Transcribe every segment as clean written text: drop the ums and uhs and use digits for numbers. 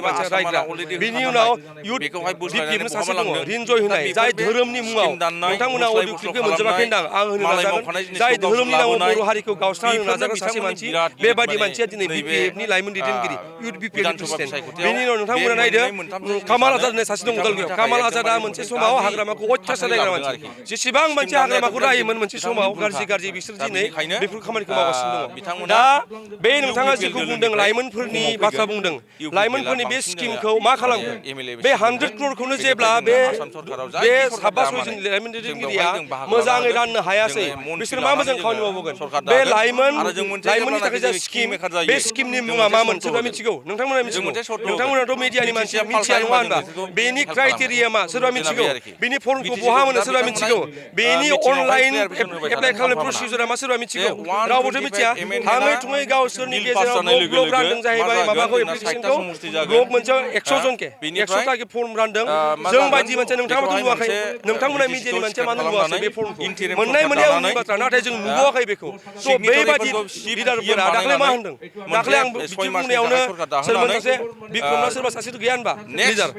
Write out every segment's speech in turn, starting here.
एबा मानसिया आसामाना रायग्रा already बिनि होखानाय, उनाव इउथ बेखौहाय बुज्रायनानै बिपिएफनो बहा सासे दङ लांनो? रिनजय दा होनाय जाय बेफोर बे धोरोमनि मुङाव स्किम दाननाय, नोंथांमोना बुस्लाय अडिअ बुस्ल' क्लिपखौ मोनजोबाखै खालामनाय, होनदां आं होनो मालाय नाजागोन मावखानाय जिनिसखौ जाय गावसोर धोरोमनि नामाव लाबोनाय, बर' हारिखौ गावस्रानो बेफोरनो नाजाग्रा सासे बिथांमोननि मानसि बिराद बेबादि माने मानसिया दिनै नैबे बिपिएफनि लाइमोन दैदेनगिरि इउथ बिपिएफनि बिधानसभा प्रेसिडेन्ट बिसायख'थियाव बेनि उनाव बे नोंथांमोना नायदो मोननै मोनथामसो कामाल जिनिसानो आजाद होननाय सासे दं बिथांमोननि उदालगुरियाव थाखाय कामाल आजादा एकदमबारे मोनसे समाव गाज्रि हाग्रामाखौ अयथासार थासारि नायग्रा लाबोदों मानसि आरोखि। जेसेबां स्किम मानसि दाननायाथ' हाग्रामाखौ बिराद रायोमोन मोनसे बिथांमोननि समाव भुलखा। गाज्रि बिसोर दा दिनै बिनिखायनो बेफोर खामानिखौ मावगासिनो दङ बिथांमोना दा बे इउ नोंथाङा पि पि एल जिखौ बुंदों दोलोनिफ्राय लाइमोनफोरनि फुङाव बाथ्रा फैगोन। बुंदों इउ पि पि एल आ लाइमोनफोरनि बे बांसिन स्किमखौ मा माने खालामगोन MLA बे सिट 100 मोनगोन। crore खौनो बेनिफ्राय जेब्ला जोङो बे आसाम सरकाराव बे जायखि सरकार साबा दाया सयजन मानो लाइमोन लाइमोन दैदेनगिरिया मोजाङै राननो हायासै बिसोर मा मोजां खामानि मावबोगोन बे लाइमोननि थाखाय जा स्किम बे स्किमनि मुङा मामोन सोरबा मिथिगौ नोंथांमोना मिथिगौ नोंथांमोनाथ' मिडियानि मानसि मिथिया नङा होनबा बेनि क्राइटेरिया मा सोरबा मिथिगौ बेनि फर्मखौ बहा मोनो सोरबा मिथिगौ बेनि अनलाइन एप्लाइ खालामनाय प्रसिडिउरा मा सोरबा मिथिगौ रावबोथ' मिथिया थाङै थुङै गावसोरनि गेजेराव ब्लग रानदों जाहैबाय माबाखौ एप्लिकेसनखौ ब्लग मोनसेयाव 100 जनके 100 ताकि फर्म रानदों जों बायदि मानसिया नोंथाङाबोथ' नुवाखै नोंथांमोना मिडियानि मानसिया मानो नुवाखै बे फर्मखौ मोननाय मोननाया उननि बाथ्रा नाथाय जों नुबावाखै बेखौ स' बेबायदि लिडारफोरा दाख्लै मा होनदों दाख्लै आं बिदि बुंनायावनो सोरमोन सासे बिक्रमना सोरबा सासेथ' गैया होनबा लिडार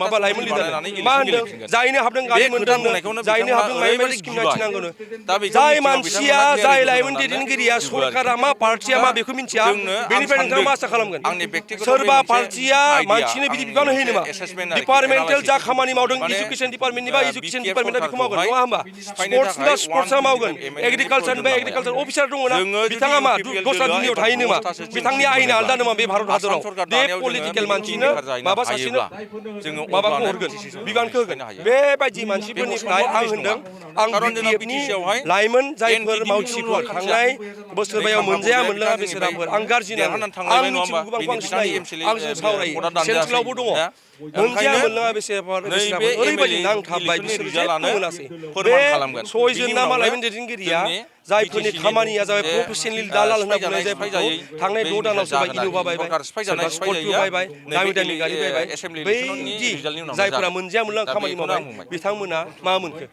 माबा लाइमोन लिडार मा होनदों जायनो हाबदों गारि मोनदोंनो जायनो हाबदों माबा माबि स्किम मिथिनांगौनो जाय मानसिया जाय लाइमोन दैदेनगिरिया सरकारा मा पार्टिया मा बेखौ मिथिया बेनिफ्राय नोंथाङा मा आसा खालामगोन सोरबा पार्टिया मानसिनो बिदि बिबान होयो नामा डिपार्टमेन्टेल जा खामानि मावदों इडुकेसन डिपार्टमेन्टनि बा इडुकेसन डिपार्टमेन्टआ बेखौ मावगोन नङा होमबा स्पर्ट्सनि बा स्पर्ट्सआ मावगोन एग्रिकालचारनि बा एग्रिकालचार अफिसार दङ ना बिथाङा मा दस्रा दुनियाव थायो नामा बिथांनि आयेना आलदा नामा बे भारत हादराव बे पलिटिकेल मानसिनो माबा सासेनो माबाखौ हरगोन बिबानखौ होगोन बेबायदि मानसिफोरनिफ्राय आं होनदों आं बिपिएफनि लाइमोन जायफोर मावथिफोर थांनाय बोसोरबायाव मोनजाया मोनलोङा बेसेराफोर आं गाज्रि नाङो आं मिथिगौ गोबांखौ आं सिनायो आंजों सावरायो सेन्ट्रेलावबो दङ मोनजाया मोनलोङा बेसेराफोर ओरैबायदि नांथाबबाय बिसोर जेबो मोनासै बे सयजन ना मा लाइमोन दैदेनगिरिया जायफोरनि खामानिया जाबाय प्रफेसनेल दालाल होनना बुंनाय जायफोरखौ थांनाय 6 दानाव सोरबा इन'भा बायबाय सोरबा स्कर्पिय' बायबाय दामि दामि गारि बायबाय बैदि जायफोरा मोनजाया मोनलोङा खामानि मावबाय बिथांमोना मा मोनखो